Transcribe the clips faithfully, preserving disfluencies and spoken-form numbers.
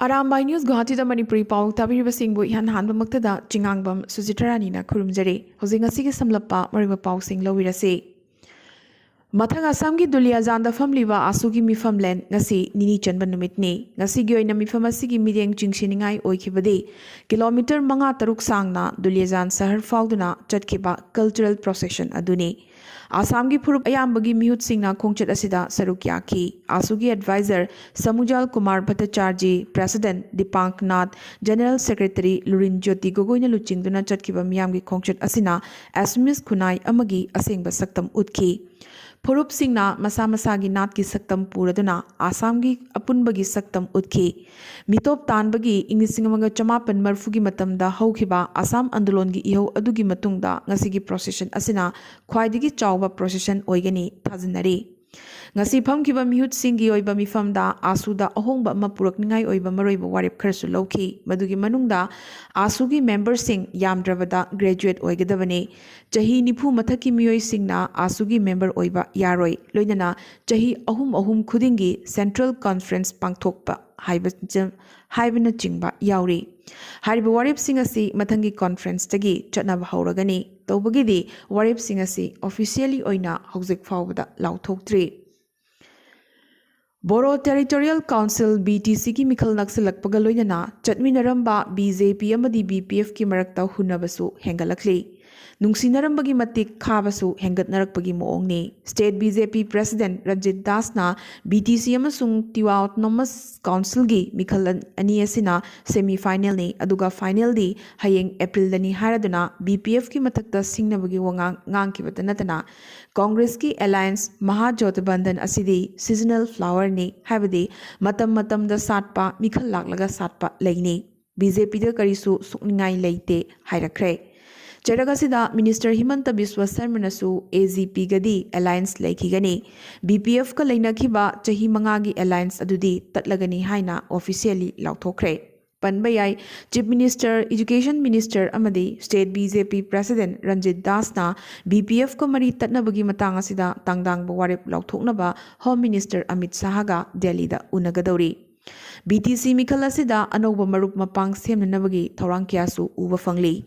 Arambai news ꯒꯨꯋꯥꯍꯥꯇꯤꯗ Manipuri ꯄꯥꯎ ꯇꯥꯕꯤꯔꯤꯕꯁꯤꯡꯕꯨ ꯏꯍꯥꯟ ꯍꯥꯟꯕꯃꯛꯇꯗ ꯆꯤꯉꯥꯡꯕꯝ ꯁꯨꯖꯤꯊꯔꯥꯅꯤꯅ ꯈꯨꯔꯨꯝꯖꯔꯤ꯫ ꯍꯧꯖꯤꯛ ꯉꯁꯤꯒꯤ ꯁꯝꯂꯞꯄ ꯃꯔꯨꯑꯣꯏꯕ ꯄꯥꯎꯁꯤꯡ ꯂꯧꯕꯤꯔꯁꯤ꯫ ꯃꯊꯪ ꯑꯁꯥꯝꯒꯤ ꯗꯨꯂꯤꯌꯥꯖꯥꯟꯗ ꯐꯝꯂꯤꯕ ꯑꯥꯁꯨꯒꯤ ꯃꯤꯐꯝꯂꯦꯟ ꯉꯁꯤ ꯅꯤꯅꯤ ꯆꯟꯕ ꯅꯨꯃꯤꯠꯅꯤ꯫ ꯉꯁꯤꯒꯤ ꯑꯣꯏꯅ ꯃꯤꯐꯝ ꯑꯁꯤꯒꯤ ꯃꯤꯠꯌꯦꯡ ꯆꯤꯡꯁꯤꯟꯅꯤꯡꯉꯥꯏ ꯑꯣꯏꯈꯤꯕꯗꯤ ꯀꯤꯂꯣꯃꯤꯇꯔ ꯃꯉꯥ ꯇꯔꯨꯛ ꯁꯥꯡꯅ ꯗꯨꯂꯤꯌꯥꯖꯥꯟ ꯁꯍꯔ ꯐꯥꯎꯗꯨꯅ ꯆꯠꯈꯤꯕ ꯀꯜꯆꯔꯦꯜ ꯄ꯭ꯔꯣꯁꯦꯁꯟ ꯑꯗꯨꯅꯤ꯫ ꯑꯁꯥꯝꯒꯤ ꯐꯨꯔꯨꯞ ꯑꯌꯥꯝꯕꯒꯤ ꯃꯤꯍꯨꯠꯁꯤꯡꯅ ꯈꯣꯡꯆꯠ ꯑꯁꯤꯗ ꯁꯔꯨꯛ ꯌꯥꯈꯤ꯫ ꯑꯥꯁꯨꯒꯤ ꯑꯦꯗꯚꯥꯏꯖꯔ ꯁꯃꯨꯖꯥꯜ ꯀꯨꯃꯥꯔ ꯚꯠꯇꯆꯥꯔꯖꯤ, president Dipankar Nath, general secretary Lurin Jyoti ꯒꯣꯒꯣꯏꯅ ꯂꯨꯆꯤꯡꯗꯨꯅ ꯆꯠꯈꯤꯕ ꯃꯤꯌꯥꯝꯒꯤ ꯈꯣꯡꯆꯠ ꯑꯁꯤꯅ ꯑꯦꯁꯃꯤꯁ ꯈꯨꯟꯅꯥꯏ ꯑꯃꯒꯤ ꯑꯁꯦꯡꯕ ꯁꯛꯇꯝ ꯎꯠꯈꯤ꯫ ꯐꯨꯔꯨꯞꯁꯤꯡꯅ ꯃꯁꯥ ꯃꯁꯥꯒꯤ ꯅꯥꯠꯀꯤ ꯁꯛꯇꯝ ꯄꯨꯔꯗꯨꯅ ꯑꯁꯥꯝꯒꯤ ꯑꯄꯨꯟꯕꯒꯤ ꯁꯛꯇꯝ ꯎꯠꯈꯤ꯫ ꯃꯤꯇꯣꯞ ꯇꯥꯟꯕꯒꯤ ꯏꯪ ꯂꯤꯁꯤꯡ ꯑꯃꯒ ꯆꯃꯥꯄꯟ ꯃꯔꯤꯐꯨꯒꯤ ꯃꯇꯝꯗ ꯍꯧꯈꯤꯕ ꯑꯁꯥꯝ ꯑꯟꯗꯣꯂꯣꯟꯒꯤ ꯏꯍꯧ ꯑꯗꯨꯒꯤ ꯃꯇꯨꯡꯗ ꯉꯁꯤꯒꯤ ꯄ꯭ꯔꯣꯁꯦꯁꯟ ꯑꯁꯤꯅ ꯈ꯭ꯋꯥꯏꯗꯒꯤ ꯆꯥꯎꯕ ꯄ꯭ꯔꯣꯁꯦꯁꯟ ꯑꯣꯏꯒꯅꯤ ꯊꯥꯖꯅꯔꯤ꯫ ꯉꯁꯤ ꯐꯝꯈꯤꯕ ꯃꯤꯍꯨꯠꯁꯤꯡꯒꯤ ꯑꯣꯏꯕ ꯃꯤꯐꯝꯗ ꯑꯥꯁꯨꯗ ꯑꯍꯣꯡꯕ ꯑꯃ ꯄꯨꯔꯛꯅꯤꯡꯉꯥꯏ ꯑꯣꯏꯕ ꯃꯔꯨꯑꯣꯏꯕ ꯋꯥꯔꯦꯞ ꯈꯔꯁꯨ ꯂꯧꯈꯤ꯫ ꯃꯗꯨꯒꯤ ꯃꯅꯨꯡꯗ ꯑꯥꯁꯨꯒꯤ ꯃꯦꯝꯕꯔꯁꯤꯡ ꯌꯥꯝꯗ꯭ꯔꯕꯗ ꯒ꯭ꯔꯦꯖꯨꯑꯦꯠ ꯑꯣꯏꯒꯗꯕꯅꯤ꯫ ꯆꯍꯤ ꯅꯤꯐꯨ ꯃꯊꯛꯀꯤ ꯃꯤꯑꯣꯏꯁꯤꯡꯅ ꯑꯥꯁꯨꯒꯤ ꯃꯦꯝꯕꯔ ꯑꯣꯏꯕ ꯌꯥꯔꯣꯏ꯫ ꯂꯣꯏꯅꯅ ꯆꯍꯤ ꯑꯍꯨꯝ ꯑꯍꯨꯝ ꯈꯨꯗꯤꯡꯒꯤ ꯁꯦꯟꯇ꯭ꯔꯦꯜ ꯀꯣꯟꯐꯔꯦꯟꯁ ꯄꯥꯡꯊꯣꯛꯄ ꯍꯥꯏꯕ-, ꯍꯥꯏꯕꯅꯆꯤꯡꯕ ꯌꯥꯎꯔꯤ꯫ ꯍꯥꯏꯔꯤꯕ ꯋꯥꯔꯦꯞꯁꯤꯡ ꯑꯁꯤ ꯃꯊꯪꯒꯤ ꯀꯣꯟꯐꯔꯦꯟꯁꯇꯒꯤ ꯆꯠꯅꯕ ꯍꯧꯔꯒꯅꯤ꯫ ꯇꯧꯕꯒꯤꯗꯤ ꯋꯥꯔꯦꯞꯁꯤꯡ ꯑꯁꯤ ꯑꯣꯐꯤꯁꯤꯌꯦꯜꯂꯤ ꯑꯣꯏꯅ ꯍꯧꯖꯤꯛ ꯐꯥꯎꯕꯗ ꯂꯥꯎꯊꯣꯛꯇ꯭ꯔꯤ꯫ ꯕꯣꯔꯣ ꯇꯦꯔꯤꯇꯣꯔꯤꯌꯦꯜ ꯀꯥꯎꯟꯁꯤꯜ, ꯕꯤ ꯇꯤ ꯁꯤꯒꯤ ꯃꯤꯈꯜ ꯅꯛꯁꯤꯜꯂꯛꯄꯒ ꯂꯣꯏꯅꯅ ꯆꯠꯃꯤꯟꯅꯔꯝꯕ ꯕꯤ ꯖꯦ ꯄꯤ ꯑꯃꯗꯤ ꯕꯤ ꯄꯤ ꯑꯦꯐꯀꯤ ꯃꯔꯛꯇ ꯍꯨꯟꯅꯕꯁꯨ ꯍꯦꯟꯒꯠꯂꯛꯂꯤ꯫ ꯅꯨꯡꯁꯤꯅꯔꯝꯕꯒꯤ ꯃꯇꯤꯛ ꯈꯥꯕꯁꯨ ꯍꯦꯟꯒꯠꯅꯔꯛꯄꯒꯤ ꯃꯑꯣꯡꯅꯤ꯫ State B J P president Ranjit ꯗꯥꯁꯅ ꯕꯤ ꯇꯤ ꯁꯤ ꯑꯃꯁꯨꯡ ꯇꯤꯋꯥ ꯑꯣꯇꯣꯅꯣꯃꯁ ꯀꯥꯎꯟꯁꯤꯜꯒꯤ ꯃꯤꯈꯜ ꯑꯅꯤ ꯑꯁꯤꯅ ꯁꯦꯃꯤ ꯐꯥꯏꯅꯦꯜꯅꯤ, ꯑꯗꯨꯒ ꯐꯥꯏꯅꯦꯜꯗꯤ ꯍꯌꯦꯡ ꯑꯦꯄ꯭ꯔꯤꯜꯗꯅꯤ ꯍꯥꯏꯔꯗꯨꯅ ꯕꯤ ꯄꯤ ꯑꯦꯐꯀꯤ ꯃꯊꯛꯇ ꯁꯤꯡꯅꯕꯒꯤ ꯋꯥꯉꯥꯡ ꯉꯥꯡꯈꯤꯕꯇ ꯅꯠꯇꯅ ꯀꯣꯡꯒ꯭ꯔꯦꯁꯀꯤ ꯑꯦꯂꯥꯌꯟꯁ ꯃꯍꯥꯖꯣꯊꯕꯟꯙꯟ ꯑꯁꯤꯗꯤ ꯁꯤꯖꯅꯦꯜ ꯐ꯭ꯂꯥꯋꯔꯅꯤ, ꯍꯥꯏꯕꯗꯤ ꯃꯇꯝ ꯃꯇꯝꯗ ꯁꯥꯠꯄ, ꯃꯤꯈꯜ ꯂꯥꯛꯂꯒ ꯁꯥꯠꯄ ꯂꯩꯅꯤ꯫ ꯕꯤ ꯖꯦ ꯄꯤꯗ ꯀꯔꯤꯁꯨ ꯁꯣꯛꯅꯤꯡꯉꯥꯏ ꯂꯩꯇꯦ ꯍꯥꯏꯔꯛꯈ꯭ꯔꯦ꯫ ꯆꯩꯔꯛ ꯑꯁꯤꯗ ꯃꯤꯅꯤꯁꯇꯔ ꯍꯤꯃꯟꯇ ꯕꯤꯁ꯭ꯋ ꯁꯔꯃꯅꯁꯨ ꯑꯦ ꯖꯤ ꯄꯤꯒꯗꯤ ꯑꯦꯂꯥꯌꯟꯁ ꯂꯩꯈꯤꯒꯅꯤ꯫ ꯕꯤ ꯄꯤ ꯑꯦꯐꯀ ꯂꯩꯅꯈꯤꯕ ꯆꯍꯤ ꯃꯉꯥꯒꯤ ꯑꯦꯂꯥꯌꯟꯁ ꯑꯗꯨꯗꯤ ꯇꯠꯂꯒꯅꯤ ꯍꯥꯏꯅ ꯑꯣꯐꯤꯁꯤꯌꯦꯜꯂꯤ ꯂꯥꯎꯊꯣꯛꯈ꯭ꯔꯦ꯫ ꯄꯟꯕ ꯌꯥꯏ, ꯆꯤꯐ ꯃꯤꯅꯤꯁꯇꯔ, ꯏꯗꯨꯀꯦꯁꯟ ꯃꯤꯅꯤꯁꯇꯔ ꯑꯃꯗꯤ state B J P president Ranjit ꯗꯥꯁꯅ ꯕꯤ ꯄꯤ ꯑꯦꯐꯀ ꯃꯔꯤ ꯇꯠꯅꯕꯒꯤ ꯃꯇꯥꯡ ꯑꯁꯤꯗ ꯇꯥꯡꯗꯥꯡꯕ ꯋꯥꯔꯦꯞ ꯂꯥꯎꯊꯣꯛꯅꯕ ꯍꯣꯝ ꯃꯤꯅꯤꯁꯇꯔ ꯑꯃꯤꯠ ꯁꯥꯍꯒ ꯗꯦꯜꯂꯤꯗ ꯎꯅꯒꯗꯧꯔꯤ꯫ ꯕꯤ ꯇꯤ ꯁꯤ ꯃꯤꯈꯜ ꯑꯁꯤꯗ ꯑꯅꯧꯕ ꯃꯔꯨꯞ ꯃꯄꯥꯡ ꯁꯦꯝꯅꯅꯕꯒꯤ ꯊꯧꯔꯥꯡ ꯀꯌꯥꯁꯨ ꯎꯕ ꯐꯪꯂꯤ꯫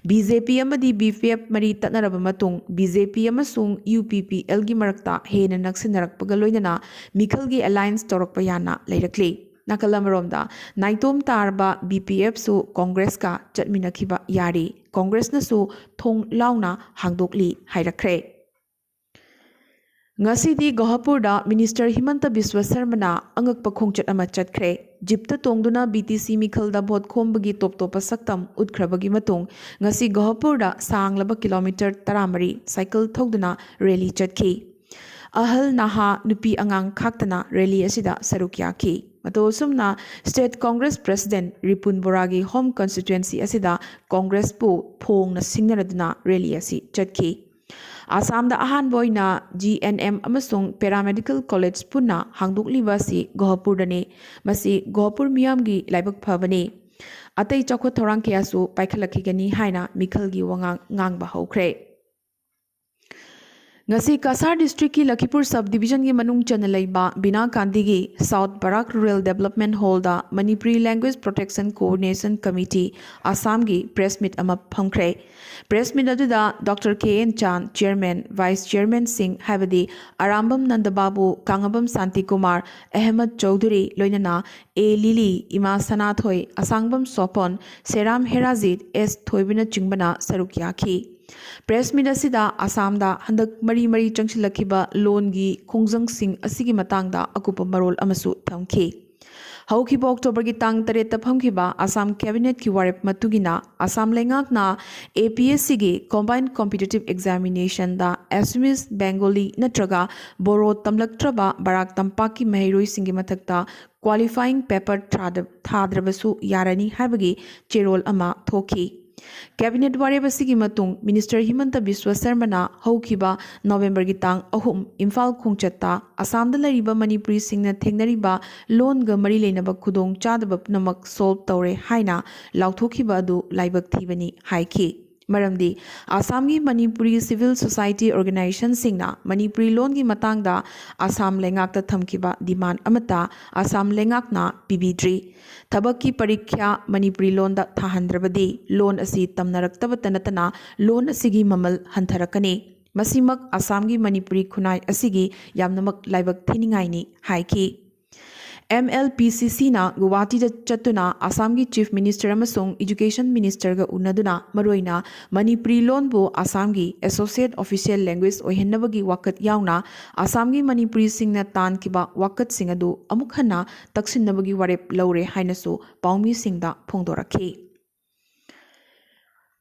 ꯕꯤ ꯖꯦ ꯄꯤ ꯑꯃꯗꯤ ꯕꯤ ꯄꯤ ꯑꯦꯐ ꯃꯔꯤ ꯇꯠꯅꯔꯕ ꯃꯇꯨꯡ, ꯕꯤ ꯖꯦ ꯄꯤ ꯑꯃꯁꯨꯡ ꯌꯨ ꯄꯤ ꯄꯤ ꯑꯦꯜꯒꯤ ꯃꯔꯛꯇ ꯍꯦꯟꯅ ꯅꯛꯁꯤꯟꯅꯔꯛꯄꯒ ꯂꯣꯏꯅꯅ ꯃꯤꯈꯜꯒꯤ ꯑꯦꯂꯥꯏꯟꯁ ꯇꯧꯔꯛꯄ ꯌꯥꯅ ꯂꯩꯔꯛꯂꯤ꯫ ꯅꯥꯀꯜ ꯑꯃꯔꯣꯝꯗ, ꯅꯥꯏꯇꯣꯝ ꯇꯥꯔꯕ ꯕꯤ ꯄꯤ ꯑꯦꯐꯁꯨ ꯀꯣꯡꯒ꯭ꯔꯦꯁꯀ ꯆꯠꯃꯤꯟꯅꯈꯤꯕ ꯌꯥꯔꯤ, ꯀꯣꯡꯒ꯭ꯔꯦꯁꯅꯁꯨ ꯊꯣꯡ ꯂꯥꯎꯅ ꯍꯥꯡꯗꯣꯛꯂꯤ ꯍꯥꯏꯔꯛꯈ꯭ꯔꯦ꯫ ꯉꯁꯤꯗꯤ ꯒꯣꯍꯄꯨꯔꯗ ꯃꯤꯅꯤꯁꯇꯔ ꯍꯤꯃꯟꯇ ꯕꯤꯁ꯭ꯋ ꯁꯔꯃꯅ ꯑꯉꯛꯄ ꯈꯣꯡꯆꯠ ꯑꯃ ꯆꯠꯈ꯭ꯔꯦ꯫ ꯖꯤꯞꯇ ꯇꯣꯡꯗꯨꯅ ꯕꯤ ꯇꯤ ꯁꯤ ꯃꯤꯈꯜꯗ ꯚꯣꯠ ꯈꯣꯝꯕꯒꯤ ꯇꯣꯞ ꯇꯣꯞꯄ ꯁꯛꯇꯝ ꯎꯠꯈ꯭ꯔꯕꯒꯤ ꯃꯇꯨꯡ, ꯉꯁꯤ ꯒꯣꯍꯄꯨꯔꯗ ꯁꯥꯡꯂꯕ ꯀꯤꯂꯣꯃꯤꯇꯔ ꯇꯔꯥꯃꯔꯤ ꯁꯥꯏꯀꯜ ꯊꯧꯗꯨꯅ ꯔꯦꯂꯤ ꯆꯠꯈꯤ꯫ ꯑꯍꯜ ꯅꯍꯥ, ꯅꯨꯄꯤ ꯑꯉꯥꯡ ꯈꯥꯛꯇꯅ ꯔꯦꯂꯤ ꯑꯁꯤꯗ ꯁꯔꯨꯛ ꯌꯥꯈꯤ꯫ ꯃꯇꯧ ꯑꯁꯨꯝꯅ state Congress president ꯔꯤꯄꯨꯟ ꯕꯣꯔꯥꯒꯤ home constituency ꯑꯁꯤꯗ ꯀꯣꯡꯒ꯭ꯔꯦꯁꯄꯨ ꯐꯣꯡꯅ ꯁꯤꯡꯅꯔꯗꯨꯅ ꯔꯦꯂꯤ ꯑꯁꯤ ꯆꯠꯈꯤ꯫ ꯑꯁꯥꯝꯗ ꯑꯍꯥꯟꯕ ꯑꯣꯏꯅ ꯖꯤ ꯑꯦꯟ ꯑꯦꯝ ꯑꯃꯁꯨꯡ ꯄꯦꯔꯥꯃꯦꯗꯤꯀꯦꯜ ꯀꯣꯂꯦꯖ ꯄꯨꯟꯅ ꯍꯥꯡꯗꯣꯛꯂꯤꯕ ꯑꯁꯤ ꯒꯣꯍꯄꯨꯔꯗꯅꯤ꯫ ꯃꯁꯤ ꯒꯣꯍꯄꯨꯔ ꯃꯤꯌꯥꯝꯒꯤ ꯂꯥꯏꯕꯛ ꯐꯕꯅꯤ꯫ ꯑꯇꯩ ꯆꯥꯎꯈꯠ ꯊꯧꯔꯥꯡ ꯀꯌꯥꯁꯨ ꯄꯥꯏꯈꯠꯂꯛꯈꯤꯒꯅꯤ ꯍꯥꯏꯅ ꯃꯤꯈꯜꯒꯤ ꯋꯥꯉꯥꯡ ꯉꯥꯡꯕ ꯍꯧꯈ꯭ꯔꯦ꯫ ꯉꯁꯤ ꯀꯁꯥꯔ ꯗꯤꯁꯇ꯭ꯔꯤꯛꯀꯤ ꯂꯈꯤꯄꯨꯔ ꯁꯕ ꯗꯤꯕꯤꯖꯟꯒꯤ ꯃꯅꯨꯡ ꯆꯟꯅ ꯂꯩꯕ ꯕꯤꯅꯥ ꯒꯥꯟꯙꯤꯒꯤ ꯁꯥꯎꯠ ꯕꯔꯥꯛ ꯔꯨꯔꯦꯜ ꯗꯦꯕꯂꯞꯃꯦꯟ ꯍꯣꯜꯗ Manipuri language protection coordination committee ꯑꯁꯥꯝꯒꯤ ꯄ꯭ꯔꯦꯁ ꯃꯤꯠ ꯑꯃ ꯐꯝꯈ꯭ꯔꯦ꯫ ꯄ꯭ꯔꯦꯁ ꯃꯤꯠ ꯑꯗꯨꯗ doctor K N Chan, chairman, vice ꯆꯤꯌꯔꯃꯦꯟꯁꯤꯡ ꯍꯥꯏꯕꯗꯤ ꯑꯔꯥꯝꯕꯝ ꯅꯟꯗꯕꯥꯕꯨ, ꯀꯥꯡꯉꯕꯝ ꯁꯥꯟꯇꯤꯀꯨꯃꯥꯔ, ꯑꯍꯃꯗ ꯆꯧꯙꯨꯔꯤ, ꯂꯣꯏꯅꯅ ꯑꯦ ꯂꯤꯂꯤ, ꯏꯃꯥ ꯁꯅꯥꯊꯣꯏ, ꯑꯁꯥꯡꯕꯝ ꯁꯣꯄꯣꯟ, ꯁꯦꯔꯥꯝ ꯍꯦꯔꯥꯖꯤꯠ, ꯑꯦꯁ ꯊꯣꯏꯕꯅꯆꯤꯡꯕꯅ ꯁꯔꯨꯛ ꯌꯥꯈꯤ꯫ ꯄ꯭ꯔꯦꯁ ꯃꯤꯠ ꯑꯁꯤꯗ ꯑꯁꯥꯝꯗ ꯍꯟꯗꯛ ꯃꯔꯤ ꯃꯔꯤ ꯆꯪꯁꯤꯜꯂꯛꯈꯤꯕ ꯂꯣꯟꯒꯤ ꯈꯣꯡꯖꯪꯁꯤꯡ ꯑꯁꯤꯒꯤ ꯃꯇꯥꯡꯗ ꯑꯀꯨꯞꯄ ꯃꯔꯣꯜ ꯑꯃꯁꯨ ꯊꯝꯈꯤ꯫ ꯍꯧꯈꯤꯕ ꯑꯣꯛꯇꯣꯕꯔꯒꯤ ꯇꯥꯡ ꯇꯔꯦꯠꯇ ꯐꯝꯈꯤꯕ ꯑꯁꯥꯝ ꯀꯦꯕꯤꯅꯦꯠꯀꯤ ꯋꯥꯔꯦꯞ ꯃꯇꯨꯡ ꯏꯟꯅ ꯑꯁꯥꯝ ꯂꯩꯉꯥꯛꯅ ꯑꯦ ꯄꯤ ꯑꯦꯁ ꯁꯤꯒꯤ ꯀꯣꯝꯕꯥꯏꯟ ꯀꯣꯝꯄꯤꯇꯤꯇꯤꯚ ꯑꯦꯛꯖꯥꯃꯤꯅꯦꯁꯟꯗ ꯑꯦꯁꯥꯃꯤꯁ, ꯕꯦꯡꯒꯣꯂꯤ ꯅꯠꯇ꯭ꯔꯒ ꯕꯣꯔꯣ ꯇꯝꯂꯛꯇ꯭ꯔꯕ ꯕꯔꯥꯛ ꯇꯝꯄꯥꯛꯀꯤ ꯃꯍꯩꯔꯣꯏꯁꯤꯡꯒꯤ ꯃꯊꯛꯇ ꯀ꯭ꯋꯥꯂꯤꯐꯥꯏꯌꯤꯡ ꯄꯦꯄꯔ ꯊꯥꯗ-, ꯊꯥꯗ꯭ꯔꯕꯁꯨ ꯌꯥꯔꯅꯤ ꯍꯥꯏꯕꯒꯤ ꯆꯦꯔꯣꯜ ꯑꯃ ꯊꯣꯛꯈꯤ꯫ ꯀꯦꯕꯤꯅꯦꯠ ꯋꯥꯔꯦꯞ ꯑꯁꯤꯒꯤ ꯃꯇꯨꯡ ꯃꯤꯅꯤꯁꯇꯔ ꯍꯤꯃꯟꯇ ꯕꯤꯁ꯭ꯋ ꯁꯔꯃꯅ ꯍꯧꯈꯤꯕ ꯅꯣꯕꯦꯝꯕꯔꯒꯤ ꯇꯥꯡ ꯑꯍꯨꯝ ꯏꯝꯐꯥꯜ ꯈꯣꯡꯆꯠꯇ ꯑꯁꯥꯝꯗ ꯂꯩꯔꯤꯕ ꯃꯅꯤꯄꯨꯔꯤꯁꯤꯡꯅ ꯊꯦꯡꯅꯔꯤꯕ ꯂꯣꯟꯒ ꯃꯔꯤ ꯂꯩꯅꯕ ꯈꯨꯗꯣꯡ ꯆꯥꯗꯕ ꯄꯨꯝꯅꯃꯛ ꯁꯣꯜꯕ ꯇꯧꯔꯦ ꯍꯥꯏꯅ ꯂꯥꯎꯊꯣꯛꯈꯤꯕ ꯑꯗꯨ ꯂꯥꯏꯕꯛ ꯊꯤꯕꯅꯤ ꯍꯥꯏꯈꯤ꯫ ꯃꯔꯝꯗꯤ ꯑꯁꯥꯝꯒꯤ ꯃꯅꯤꯄꯨꯔꯤ civil society organizationꯁꯤꯡꯅ ꯃꯅꯤꯄꯨꯔꯤ ꯂꯣꯟꯒꯤ ꯃꯇꯥꯡꯗ ꯑꯁꯥꯝ ꯂꯩꯉꯥꯛꯇ ꯊꯝꯈꯤꯕ demand ꯑꯃꯠꯇ ꯑꯁꯥꯝ ꯂꯩꯉꯥꯛꯅ ꯄꯤꯕꯤꯗ꯭ꯔꯤ꯫ ꯊꯕꯛꯀꯤ ꯄꯔꯤꯈ꯭ꯌꯥ ꯃꯅꯤꯄꯨꯔꯤ ꯂꯣꯟꯗ ꯊꯥꯍꯟꯗ꯭ꯔꯕꯗꯤ ꯂꯣꯟ ꯑꯁꯤ ꯇꯝꯅꯔꯛꯇꯕꯇ ꯅꯠꯇꯅ ꯂꯣꯟ ꯑꯁꯤꯒꯤ ꯃꯃꯜ ꯍꯟꯊꯔꯛꯀꯅꯤ꯫ ꯃꯁꯤꯃꯛ ꯑꯁꯥꯝꯒꯤ ꯃꯅꯤꯄꯨꯔꯤ ꯈꯨꯟꯅꯥꯏ ꯑꯁꯤꯒꯤ ꯌꯥꯝꯅꯃꯛ ꯂꯥꯏꯕꯛ ꯊꯤꯅꯤꯡꯉꯥꯏꯅꯤ ꯍꯥꯏꯈꯤ꯫ MLPCCꯅ ꯒꯨꯋꯥꯍꯥꯇꯤꯗ ꯆꯠꯇꯨꯅ ꯑꯁꯥꯝꯒꯤ Chief Minister ꯑꯃꯁꯨꯡ Education Ministerꯒ ꯎꯅꯗꯨꯅ ꯃꯔꯨꯑꯣꯏꯅ ꯃꯅꯤꯄꯨꯔꯤ ꯂꯣꯟꯕꯨ ꯑꯁꯥꯝꯒꯤ associate official language ꯑꯣꯏꯍꯟꯅꯕꯒꯤ ꯋꯥꯀꯠ ꯌꯥꯎꯅ ꯑꯁꯥꯝꯒꯤ ꯃꯅꯤꯄꯨꯔꯤꯁꯤꯡꯅ ꯇꯥꯟꯈꯤꯕ ꯋꯥꯀꯠꯁꯤꯡ ꯑꯗꯨ ꯑꯃꯨꯛ ꯍꯟꯅ ꯇꯛꯁꯤꯟꯅꯕꯒꯤ ꯋꯥꯔꯦꯞ ꯂꯧꯔꯦ ꯍꯥꯏꯅꯁꯨ ꯄꯥꯎꯃꯤꯁꯤꯡꯗ ꯐꯣꯡꯗꯣꯔꯛꯈꯤ꯫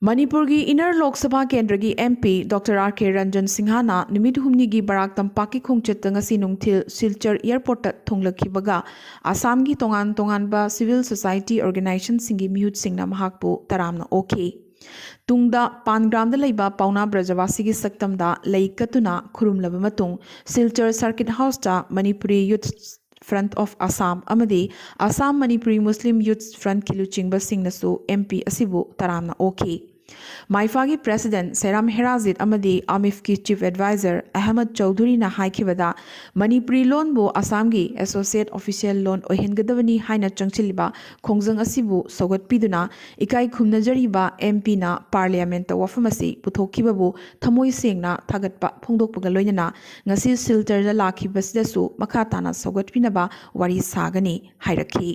ꯃꯅꯤꯄꯨꯔꯒꯤ Inner Lok Sabha ꯀꯦꯟꯗ꯭ꯔꯒꯤ MP Doctor R K Ranjan Singhꯅ ꯅꯨꯃꯤꯠ ꯍꯨꯝꯅꯤꯒꯤ ꯕꯔꯥꯛ ꯇꯝꯄꯥꯛꯀꯤ ꯈꯣꯡꯆꯠꯇ ꯉꯁꯤ ꯅꯨꯡꯊꯤꯜ ꯁꯤꯜꯆꯔ airportꯇ ꯊꯨꯡꯂꯛꯈꯤꯕꯒ ꯑꯁꯥꯝꯒꯤ ꯇꯣꯉꯥꯟ ꯇꯣꯉꯥꯟꯕ civil society organizationꯁꯤꯡꯒꯤ ꯃꯤꯍꯨꯠꯁꯤꯡꯅ ꯃꯍꯥꯛꯄꯨ ꯇꯔꯥꯝꯅ ꯑꯣꯛꯈꯤ꯫ ꯇꯨꯡꯗ ꯄꯥꯟꯒ꯭ꯔꯥꯝꯗ ꯂꯩꯕ ꯄꯥꯎꯅꯥ ꯕ꯭ꯔꯖꯕꯥꯁꯤꯒꯤ ꯁꯛꯇꯝꯗ ꯂꯩ ꯀꯠꯇꯨꯅ ꯈꯨꯔꯨꯝꯂꯕ ꯃꯇꯨꯡ Silchar Circuit Houseꯇ Manipuri Youth Front of Assam ꯑꯃꯗꯤ Assam Manipuri Muslim Youth Frontꯀꯤ ꯂꯨꯆꯤꯡꯕꯁꯤꯡꯅꯁꯨ MP ꯑꯁꯤꯕꯨ ꯇꯔꯥꯝꯅ ꯑꯣꯛꯈꯤ꯫ ꯃꯥꯏꯐꯥꯒꯤ President ꯁꯦꯔꯥꯝ ꯍꯦꯔꯥꯖꯤꯠ ꯑꯃꯗꯤ AMIFꯀꯤ Chief Advisor ꯑꯍꯃꯗ ꯆꯧꯙꯨꯔꯤꯅ ꯍꯥꯏꯈꯤꯕꯗ, ꯃꯅꯤꯄꯨꯔꯤ ꯂꯣꯟꯕꯨ ꯑꯁꯥꯝꯒꯤ associate official ꯂꯣꯟ ꯑꯣꯏꯍꯟꯒꯗꯕꯅꯤ ꯍꯥꯏꯅ ꯆꯪꯁꯤꯜꯂꯤꯕ ꯈꯣꯡꯖꯪ ꯑꯁꯤꯕꯨ ꯁꯧꯒꯠꯄꯤꯗꯨꯅ ꯏꯀꯥꯏ ꯈꯨꯝꯅꯖꯔꯤꯕ MPꯅ Parliamentꯇ ꯋꯥꯐꯝ ꯑꯁꯤ ꯄꯨꯊꯣꯛꯈꯤꯕꯕꯨ ꯊꯃꯣꯏ ꯁꯦꯡꯅ ꯊꯥꯒꯠꯄ ꯐꯣꯡꯗꯣꯛꯄꯒ ꯂꯣꯏꯅꯅ ꯉꯁꯤ ꯁꯤꯜꯆꯔꯗ ꯂꯥꯛꯈꯤꯕꯁꯤꯗꯁꯨ ꯃꯈꯥ ꯇꯥꯅ ꯁꯧꯒꯠꯄꯤꯅꯕ ꯋꯥꯔꯤ ꯁꯥꯒꯅꯤ ꯍꯥꯏꯔꯛꯈꯤ꯫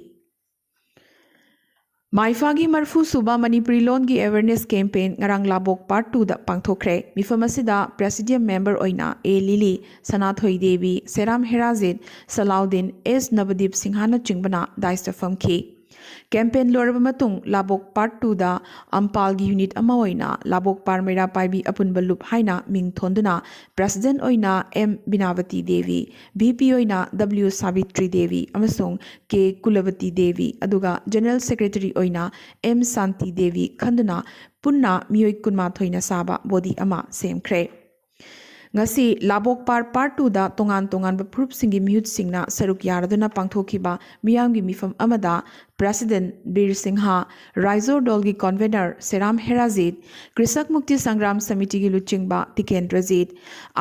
ꯃꯥꯏꯐꯥꯒꯤ ꯃꯔꯤꯐꯨ ꯁꯨꯕ ꯃꯅꯤꯄꯨꯔꯤ ꯂꯣꯟꯒꯤ awareness campaign ꯉꯔꯥꯡ ꯂꯥꯕꯣꯛ Part Twoꯗ ꯄꯥꯡꯊꯣꯛꯈ꯭ꯔꯦ꯫ ꯃꯤꯐꯝ ꯑꯁꯤꯗ Presidium Member ꯑꯣꯏꯅ A lily, Sanathoi Devi, ꯁꯦꯔꯥꯝ ꯍꯦꯔꯥꯖꯤꯠ, ꯁꯂꯥꯎꯗꯤꯟ, S ꯅꯕꯗꯤꯞ ꯁꯤꯡꯍꯅꯆꯤꯡꯕꯅ dais ꯐꯝꯈꯤ꯫ Campaign ꯂꯣꯏꯔꯕ ꯃꯇꯨꯡ ꯂꯥꯕꯣꯛ Part Twoꯗ ꯑꯝꯄꯥꯜꯒꯤ unit ꯑꯃ ꯑꯣꯏꯅ ꯂꯥꯕꯣꯛ ꯄꯥꯔ ꯃꯩꯔꯥ ꯄꯥꯏꯕꯤ ꯑꯄꯨꯟꯕ ꯂꯨꯞ ꯍꯥꯏꯅ ꯃꯤꯡ ꯊꯣꯟꯗꯨꯅ President ꯑꯣꯏꯅ M ꯕꯤꯅꯥꯕꯇꯤ ꯗꯦꯕꯤ, VP ꯑꯣꯏꯅ W ꯁꯥꯕꯤꯇ꯭ꯔꯤ ꯗꯦꯕꯤ ꯑꯃꯁꯨꯡ K ꯀꯨꯂꯕꯇꯤ ꯗꯦꯕꯤ, ꯑꯗꯨꯒ General Secretary ꯑꯣꯏꯅ M ꯁꯥꯟꯇꯤ ꯗꯦꯕꯤ ꯈꯟꯗꯨꯅ ꯄꯨꯟꯅ ꯃꯤꯑꯣꯏ ꯀꯨꯟꯃꯥꯊꯣꯏꯅ ꯁꯥꯕ body ꯑꯃ ꯁꯦꯝꯈ꯭ꯔꯦ꯫ ꯉꯁꯤ ꯂꯥꯕꯣꯛ ꯄꯥꯔ ꯄꯥꯔꯠ ꯇꯨꯗ ꯇꯣꯉꯥꯟ ꯇꯣꯉꯥꯟꯕ ꯐꯨꯔꯨꯞꯁꯤꯡꯒꯤ ꯃꯤꯍꯨꯠꯁꯤꯡꯅ ꯁꯔꯨꯛ ꯌꯥꯔꯗꯨꯅ ꯄꯥꯡꯊꯣꯛꯈꯤꯕ ꯃꯤꯌꯥꯝꯒꯤ ꯃꯤꯐꯝ ꯑꯃꯗ ꯄ꯭ꯔꯦꯁꯤꯗꯦꯟꯠ ꯕꯤꯔ ꯁꯤꯡꯍ, ꯔꯥꯏꯖꯣꯔꯗꯣꯜꯒꯤ ꯀꯟꯚꯦꯅꯔ ꯁꯦꯔꯥꯝ ꯍꯦꯔꯥꯖꯤꯠ, ꯀ꯭ꯔꯤꯁꯛ ꯃꯨꯛꯇꯤ ꯁꯪꯒ꯭ꯔꯥꯝ ꯁꯃꯤꯇꯤꯒꯤ ꯂꯨꯆꯤꯡꯕ ꯇꯤꯀꯦꯟꯗ꯭ꯔꯖꯤꯠ,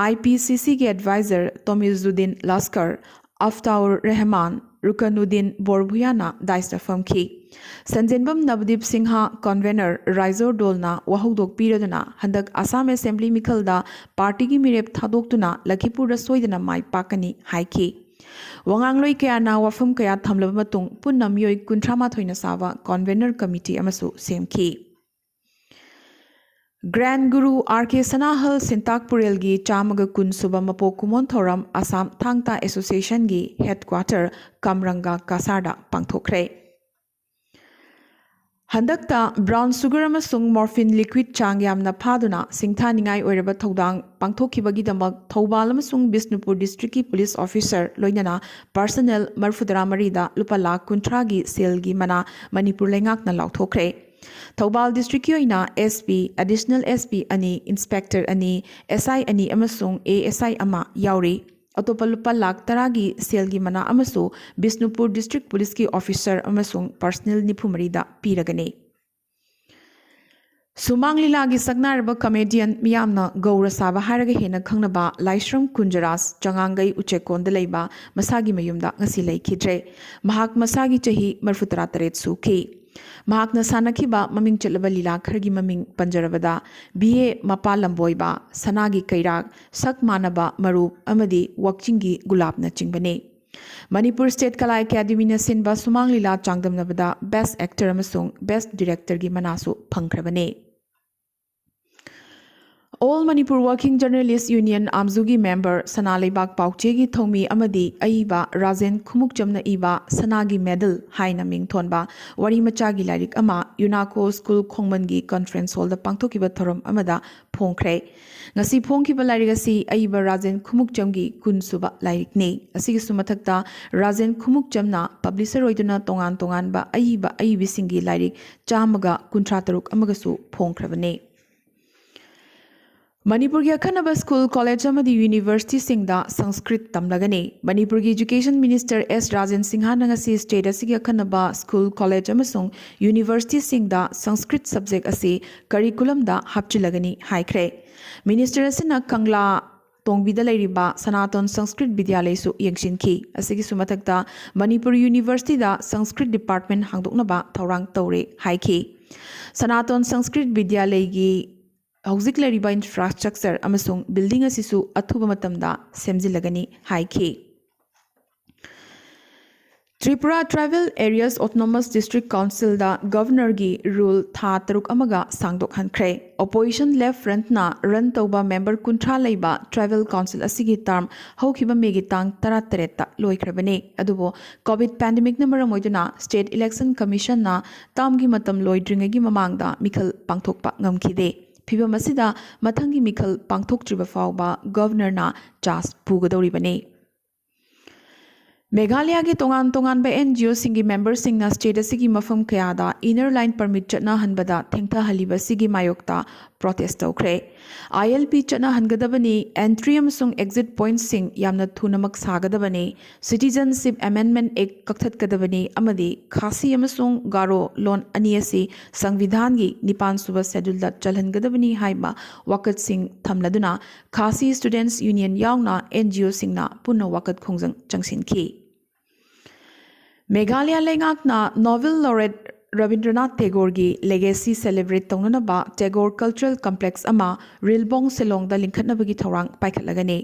ꯑꯥꯏ ꯄꯤ ꯁꯤ ꯁꯤꯒꯤ ꯑꯦꯗꯚꯥꯏꯖꯔ ꯇꯣꯃꯤꯖꯨꯗꯤꯟ ꯂꯁꯀꯔ, ꯑꯐꯇꯥꯎꯔ ꯔꯦꯍꯃꯥꯟ, ꯔꯨꯀꯅꯨꯗꯤꯟ ꯕꯣꯔꯚꯨꯌꯥꯅ ꯗꯥꯏꯁꯇ ꯐꯝꯈꯤ꯫ ꯁꯟꯖꯦꯟꯕꯝ ꯅꯕꯗꯤꯞ ꯁꯤꯡꯍ, ꯀꯟꯚꯦꯅꯔ ꯔꯥꯏꯖꯣꯔꯗꯣꯜꯅ ꯋꯥꯍꯧꯗꯣꯛ ꯄꯤꯔꯗꯨꯅ ꯍꯟꯗꯛ ꯑꯁꯥꯝ ꯑꯦꯁꯦꯝꯕ꯭ꯂꯤ ꯃꯤꯈꯜꯗ ꯄꯥꯔꯇꯤꯒꯤ ꯃꯤꯔꯦꯞ ꯊꯥꯗꯣꯛꯇꯨꯅ ꯂꯈꯤꯄꯨꯔꯗ ꯁꯣꯏꯗꯅ ꯃꯥꯏ ꯄꯥꯛꯀꯅꯤ ꯍꯥꯏꯈꯤ꯫ ꯋꯥꯉꯥꯡꯂꯣꯏ ꯀꯌꯥꯅ ꯋꯥꯐꯝ ꯀꯌꯥ ꯊꯝꯂꯕ ꯃꯇꯨꯡ ꯄꯨꯟꯅ ꯃꯤꯑꯣꯏ ꯀꯨꯟꯊ꯭ꯔꯥ ꯃꯥꯊꯣꯏꯅ ꯁꯥꯕ ꯀꯟꯚꯦꯅꯔ ꯀꯃꯤꯇꯤ ꯑꯃꯁꯨ ꯁꯦꯝꯈꯤ꯫ ꯒ꯭ꯔꯥꯟ ꯒꯨꯔꯨ ꯑꯥꯔ ꯀꯦ ꯁꯅꯥꯍꯜ ꯁꯤꯟꯇꯥꯛ ꯄꯨꯔꯦꯜꯒꯤ ꯆꯥꯝꯃꯒ ꯀꯨꯟ ꯁꯨꯕ ꯃꯄꯣꯛ ꯀꯨꯝꯑꯣꯟ ꯊꯧꯔꯝ ꯑꯁꯥꯝ ꯊꯥꯡ ꯇꯥ ꯑꯦꯁꯣꯁꯤꯌꯦꯁꯟꯒꯤ ꯍꯦꯗꯀ꯭ꯋꯥꯇꯔ ꯀꯝꯔꯪꯒ ꯀꯁꯥꯔꯗ ꯄꯥꯡꯊꯣꯛꯈ꯭ꯔꯦ꯫ ꯍꯟꯗꯛꯇ ꯕ꯭ꯔꯥꯎꯟ ꯁꯨꯒꯔ ꯑꯃꯁꯨꯡ ꯃꯣꯔꯐꯤꯟ ꯂꯤꯀ꯭ꯋꯤꯗ ꯆꯥꯡ ꯌꯥꯝꯅ ꯐꯥꯗꯨꯅ ꯁꯤꯡꯊꯥꯅꯤꯡꯉꯥꯏ ꯑꯣꯏꯔꯕ ꯊꯧꯗꯥꯡ ꯄꯥꯡꯊꯣꯛꯈꯤꯕꯒꯤꯗꯃꯛ ꯊꯧꯕꯥꯜ ꯑꯃꯁꯨꯡ ꯕꯤꯁꯅꯨꯄꯨꯔ ꯗꯤꯁꯇ꯭ꯔꯤꯛꯀꯤ ꯄꯨꯂꯤꯁ ꯑꯣꯐꯤꯁꯔ ꯂꯣꯏꯅꯅ ꯄꯥꯔꯁꯅꯦꯜ ꯃꯔꯤꯐꯨꯇꯔꯥ ꯃꯔꯤꯗ ꯂꯨꯄꯥ ꯂꯥꯈ ꯀꯨꯟꯊ꯭ꯔꯥꯒꯤ ꯁꯦꯜꯒꯤ ꯃꯅꯥ ꯃꯅꯤꯄꯨꯔ ꯂꯩꯉꯥꯛꯅ ꯂꯥꯎꯊꯣꯛꯈ꯭ꯔꯦ꯫ ꯊꯧꯕꯥꯜ ꯗꯤꯁꯇ꯭ꯔꯤꯛꯀꯤ ꯑꯣꯏꯅ S P, additional S P ꯑꯅꯤ, ꯏꯟꯁꯄꯦꯛꯇꯔ ꯑꯅꯤ, ꯑꯦꯁ ꯑꯥꯏ ꯑꯅꯤ ꯑꯃꯁꯨꯡ ꯑꯦ ꯑꯦꯁ ꯑꯥꯏ ꯑꯃ ꯌꯥꯎꯔꯤ꯫ ꯑꯇꯣꯞꯄ ꯂꯨꯄꯥ ꯂꯥꯈ ꯇꯔꯥꯒꯤ ꯁꯦꯜꯒꯤ ꯃꯅꯥ ꯑꯃꯁꯨ ꯕꯤꯁꯅꯨꯄꯨꯔ ꯗꯤꯁꯇ꯭ꯔꯤꯛ ꯄꯨꯂꯤꯁꯀꯤ ꯑꯣꯐꯤꯁꯔ ꯑꯃꯁꯨꯡ ꯄꯥꯔꯁꯅꯦꯜ ꯅꯤꯐꯨ ꯃꯔꯤꯗ ꯄꯤꯔꯒꯅꯤ꯫ ꯁꯨꯃꯥꯡ ꯂꯤꯂꯥꯒꯤ ꯁꯛꯅꯥꯏꯔꯕ ꯀꯃꯦꯗꯤꯌꯟ, ꯃꯤꯌꯥꯝꯅ ꯒꯧꯔ ꯁꯥꯕ ꯍꯥꯏꯔꯒ ꯍꯦꯟꯅ ꯈꯪꯅꯕ ꯂꯥꯏꯁ꯭ꯔꯝ ꯀꯨꯟꯖꯔꯥꯖ ꯆꯉꯥꯡꯒꯩ ꯎꯆꯦꯛꯀꯣꯟꯗ ꯂꯩꯕ ꯃꯁꯥꯒꯤ ꯃꯌꯨꯝꯗ ꯉꯁꯤ ꯂꯩꯈꯤꯗ꯭ꯔꯦ꯫ ꯃꯍꯥꯛ ꯃꯁꯥꯒꯤ ꯆꯍꯤ ꯃꯔꯤꯐꯨꯇꯔꯥ ꯇꯔꯦꯠ ꯁꯨꯈꯤ꯫ ꯃꯍꯥꯛꯅ ꯁꯥꯟꯅꯈꯤꯕ ꯃꯃꯤꯡ ꯆꯠꯂꯕ ꯂꯤꯂꯥ ꯈꯔꯒꯤ ꯃꯃꯤꯡ ꯄꯟꯖꯔꯕꯗ, ꯕꯤ ꯑꯦ ꯃꯄꯥ ꯂꯝꯕꯣꯏꯕ, ꯁꯅꯥꯒꯤ ꯀꯩꯔꯥꯛ, ꯁꯛ ꯃꯥꯟꯅꯕ ꯃꯔꯨꯞ ꯑꯃꯗꯤ ꯋꯥꯛꯆꯤꯡꯒꯤ ꯒꯨꯂꯥꯞꯅꯆꯤꯡꯕꯅꯤ꯫ ꯃꯅꯤꯄꯨꯔ ꯁ꯭ꯇꯦꯠ ꯀꯂꯥ ꯑꯦꯀꯥꯗꯦꯃꯤꯅ ꯁꯤꯟꯕ ꯁꯨꯃꯥꯡ ꯂꯤꯂꯥ ꯆꯥꯡꯗꯝꯅꯕꯗ ꯕꯦꯁ꯭ꯠ ꯑꯦꯛꯇꯔ ꯑꯃꯁꯨꯡ ꯕꯦꯁ꯭ꯠ ꯗꯤꯔꯦꯛꯇꯔꯒꯤ ꯃꯅꯥꯁꯨ ꯐꯪꯈ꯭ꯔꯕꯅꯤ꯫ All Manipur working journalist union, ꯑꯥꯝꯖꯨꯒꯤ ꯃꯦꯝꯕꯔ, ꯁꯅꯥ ꯂꯩꯕꯥꯛ ꯄꯥꯎꯆꯦꯒꯤ ꯊꯧꯃꯤ ꯑꯃꯗꯤ ꯑꯏꯕ ꯔꯥꯖꯦꯟ ꯈꯨꯃꯨꯛꯆꯝꯅ ꯏꯕ ꯁꯅꯥꯒꯤ ꯃꯦꯗꯜ ꯍꯥꯏꯅ ꯃꯤꯡ ꯊꯣꯟꯕ ꯋꯥꯔꯤ ꯃꯆꯥꯒꯤ ꯂꯥꯏꯔꯤꯛ ꯑꯃ ꯌꯨꯅꯥꯀꯣ ꯁ꯭ꯀꯨꯜ ꯈꯣꯡꯃꯟꯒꯤ ꯀꯟꯐꯔꯦꯟꯁ ꯍꯣꯜꯗ ꯄꯥꯡꯊꯣꯛꯈꯤꯕ ꯊꯧꯔꯝ ꯑꯃꯗ ꯐꯣꯡꯈ꯭ꯔꯦ꯫ ꯉꯁꯤ ꯐꯣꯡꯈꯤꯕ ꯂꯥꯏꯔꯤꯛ ꯑꯁꯤ ꯑꯏꯕ ꯔꯥꯖꯦꯟ ꯈꯨꯃꯨꯛꯆꯝꯒꯤ ꯀꯨꯟ ꯁꯨꯕ ꯂꯥꯏꯔꯤꯛꯅꯤ꯫ ꯑꯁꯤꯒꯤꯁꯨ ꯃꯊꯛꯇ ꯔꯥꯖꯦꯟ ꯈꯨꯃꯨꯛꯆꯝꯅ ꯄꯕ꯭ꯂꯤꯁꯔ ꯑꯣꯏꯗꯨꯅ ꯇꯣꯉꯥꯟ ꯇꯣꯉꯥꯟꯕ ꯑꯏꯕ ꯑꯏꯕꯤꯁꯤꯡꯒꯤ ꯂꯥꯏꯔꯤꯛ ꯆꯥꯝꯃꯒ ꯀꯨꯟꯊ꯭ꯔꯥ ꯇꯔꯨꯛ ꯑꯃꯒꯁꯨ ꯐꯣꯡꯈ꯭ꯔꯕꯅꯤ꯫ ꯃꯅꯤꯄꯨꯔꯒꯤ ꯑꯈꯟꯅꯕ ꯁ꯭ꯀꯨꯜ, ꯀꯣꯂꯦꯖ ꯑꯃꯗꯤ ꯌꯨꯅꯤꯚꯔꯁꯤꯇꯤꯁꯤꯡꯗ ꯁꯪꯁꯀ꯭ꯔꯤꯠ ꯇꯝꯂꯒꯅꯤ꯫ ꯃꯅꯤꯄꯨꯔꯒꯤ ꯏꯖꯨꯀꯦꯁꯟ ꯃꯤꯅꯤꯁꯇꯔ ꯑꯦꯁ ꯔꯥꯖꯦꯟ ꯁꯤꯡꯍꯥꯅ ꯉꯁꯤ ꯁ꯭ꯇꯦꯠ ꯑꯁꯤꯒꯤ ꯑꯈꯟꯅꯕ ꯁ꯭ꯀꯨꯜ, ꯀꯣꯂꯦꯖ ꯑꯃꯁꯨꯡ ꯌꯨꯅꯤꯚꯔꯁꯤꯇꯤꯁꯤꯡꯗ ꯁꯪꯁꯀ꯭ꯔꯤꯠ ꯁꯕꯖꯦꯛ ꯑꯁꯤ ꯀꯔꯤꯀꯨꯂꯝꯗ ꯍꯥꯞꯆꯤꯜꯂꯒꯅꯤ ꯍꯥꯏꯈ꯭ꯔꯦ꯫ ꯃꯤꯅꯤꯁꯇꯔ ꯑꯁꯤꯅ ꯀꯪꯂꯥ ꯇꯣꯡꯕꯤꯗ ꯂꯩꯔꯤꯕ ꯁꯅꯥꯇꯣꯟ ꯁꯪꯁꯀ꯭ꯔꯤꯠ ꯕꯤꯗ꯭ꯌꯥꯂꯌꯁꯨ ꯌꯦꯡꯁꯤꯟꯈꯤ꯫ ꯑꯁꯤꯒꯤꯁꯨ ꯃꯊꯛꯇ ꯃꯅꯤꯄꯨꯔ ꯌꯨꯅꯤꯚꯔꯁꯤꯇꯤꯗ ꯁꯪꯁꯀ꯭ꯔꯤꯠ ꯗꯤꯄꯥꯔꯠꯃꯦꯟ ꯍꯥꯡꯗꯣꯛꯅꯕ ꯊꯧꯔꯥꯡ ꯇꯧꯔꯦ ꯍꯥꯏꯈꯤ꯫ ꯁꯅꯥꯇꯣꯟ ꯁꯪꯁꯀ꯭ꯔꯤꯠ ꯕꯤꯗ꯭ꯌꯥꯂꯌꯒꯤ ꯍꯧꯖꯤꯛ ꯂꯩꯔꯤꯕ ꯏꯟꯐ꯭ꯔꯥꯁ꯭ꯇ꯭ꯔꯛꯆꯔ ꯑꯃꯁꯨꯡ ꯕꯤꯜꯗꯤꯡ ꯑꯁꯤꯁꯨ ꯑꯊꯨꯕ ꯃꯇꯝꯗ ꯁꯦꯝꯖꯤꯜꯂꯒꯅꯤ ꯍꯥꯏꯈꯤ꯫ Tripura tribal areas autonomous district ꯀꯥꯎꯟꯁꯤꯜꯗ ꯒꯚꯔꯅꯔꯒꯤ ꯔꯨꯜ ꯊꯥ ꯇꯔꯨꯛ ꯑꯃꯒ ꯁꯥꯡꯗꯣꯛꯍꯟꯈ꯭ꯔꯦ꯫ ꯑꯣꯄꯣꯖꯤꯁꯟ ꯂꯦꯐ ꯐ꯭ꯔꯟꯠꯅ ꯔꯟ ꯇꯧꯕ ꯃꯦꯝꯕꯔ ꯀꯨꯟꯊ꯭ꯔꯥ ꯂꯩꯕ ꯇ꯭ꯔꯥꯏꯕꯦꯜ ꯀꯥꯎꯟꯁꯤꯜ ꯑꯁꯤꯒꯤ ꯇꯔꯝ ꯍꯧꯈꯤꯕ ꯃꯦꯒꯤ ꯇꯥꯡ ꯇꯔꯥꯇꯔꯦꯠꯇ ꯂꯣꯏꯈ꯭ꯔꯕꯅꯤ꯫ ꯑꯗꯨꯕꯨ ꯀꯣꯚꯤꯗ ꯄꯦꯟꯗꯦꯃꯤꯛꯅ ꯃꯔꯝ ꯑꯣꯏꯗꯨꯅ ꯁ꯭ꯇꯦꯠ ꯏꯂꯦꯛꯁꯟ ꯀꯃꯤꯁꯟꯅ ꯇꯔꯝꯒꯤ ꯃꯇꯝ ꯂꯣꯏꯗ꯭ꯔꯤꯉꯩꯒꯤ ꯃꯃꯥꯡꯗ ꯃꯤꯈꯜ ꯄꯥꯡꯊꯣꯛꯄ ꯉꯝꯈꯤꯗꯦ꯫ ꯐꯤꯚꯝ ꯑꯁꯤꯗ ꯃꯊꯪꯒꯤ ꯃꯤꯈꯜ ꯄꯥꯡꯊꯣꯛꯇ꯭ꯔꯤꯕ ꯐꯥꯎꯕ ꯒꯚꯔꯅꯔꯅ ꯆꯥꯔꯖ ꯄꯨꯒꯗꯧꯔꯤꯕꯅꯤ꯫ ꯃꯦꯘꯥꯂꯌꯥꯒꯤ ꯇꯣꯉꯥꯟ ꯇꯣꯉꯥꯟꯕ ꯑꯦꯟ ꯖꯤ ꯑꯣꯁꯤꯡꯒꯤ ꯃꯦꯝꯕꯔꯁꯤꯡꯅ ꯁ꯭ꯇꯦꯠ ꯑꯁꯤꯒꯤ ꯃꯐꯝ ꯀꯌꯥꯗ ꯏꯅꯔ ꯂꯥꯏꯟ ꯄꯔꯃꯤꯠ ꯆꯠꯅꯍꯟꯕꯗ ꯊꯦꯡꯊꯍꯜꯂꯤꯕ ꯑꯁꯤꯒꯤ ꯃꯥꯌꯣꯛꯇ ꯄ꯭ꯔꯣꯇꯦꯁ ꯇꯧꯈ꯭ꯔꯦ꯫ ꯑꯥꯏ ꯑꯦꯜ ꯄꯤ ꯆꯠꯅꯍꯟꯒꯗꯕꯅꯤ, ꯑꯦꯟꯇ꯭ꯔꯤ ꯑꯃꯁꯨꯡ ꯑꯦꯛꯖꯤꯠ ꯄꯣꯏꯟꯠꯁꯤꯡ ꯌꯥꯝꯅ ꯊꯨꯅꯃꯛ ꯁꯥꯒꯗꯕꯅꯤ, ꯁꯤꯇꯤꯖꯟꯁꯤꯞ ꯑꯦꯃꯦꯟꯗꯃꯦꯟꯠ ꯑꯦꯛ ꯀꯛꯊꯠꯀꯗꯕꯅꯤ ꯑꯃꯗꯤ ꯈꯥꯁꯤ ꯑꯃꯁꯨꯡ ꯒꯥꯔꯣ ꯂꯣꯟ ꯑꯅꯤ ꯑꯁꯤ ꯁꯪꯕꯤꯙꯥꯟꯒꯤ ꯅꯤꯄꯥꯟ ꯁꯨꯕ ꯁꯦꯗꯨꯜꯗ ꯆꯜꯍꯟꯒꯗꯕꯅꯤ ꯍꯥꯏꯕ ꯋꯥꯀꯠꯁꯤꯡ ꯊꯝꯂꯗꯨꯅ ꯈꯥꯁꯤ ꯁ꯭ꯇꯨꯗꯦꯟꯠꯁ ꯌꯨꯅꯤꯌꯟ ꯌꯥꯎꯅ ꯑꯦꯟ ꯖꯤ ꯑꯣꯁꯤꯡꯅ ꯄꯨꯟꯅ ꯋꯥꯀꯠ ꯈꯣꯡꯖꯪ ꯆꯪꯁꯤꯟꯈꯤ꯫ ꯃꯦꯘꯥꯂꯌꯥ ꯂꯩꯉꯥꯛꯅ ꯅꯣꯕꯦꯜ ꯂꯣꯔꯦꯠ ꯔꯕꯤꯟꯗ꯭ꯔꯅꯥꯊ ꯇꯦꯒꯣꯔꯒꯤ ꯂꯦꯒꯦꯁꯤ ꯁꯦꯂꯦꯕ꯭ꯔꯦꯠ ꯇꯧꯅꯅꯕ ꯇꯦꯒꯣꯔ ꯀꯜꯆꯔꯦꯜ ꯀꯝꯄ꯭ꯂꯦꯛꯁ ꯑꯃ ꯔꯤꯜꯕꯣꯡ ꯁꯤꯂꯣꯡꯗ ꯂꯤꯡꯈꯠꯅꯕꯒꯤ ꯊꯧꯔꯥꯡ ꯄꯥꯏꯈꯠꯂꯒꯅꯤ꯫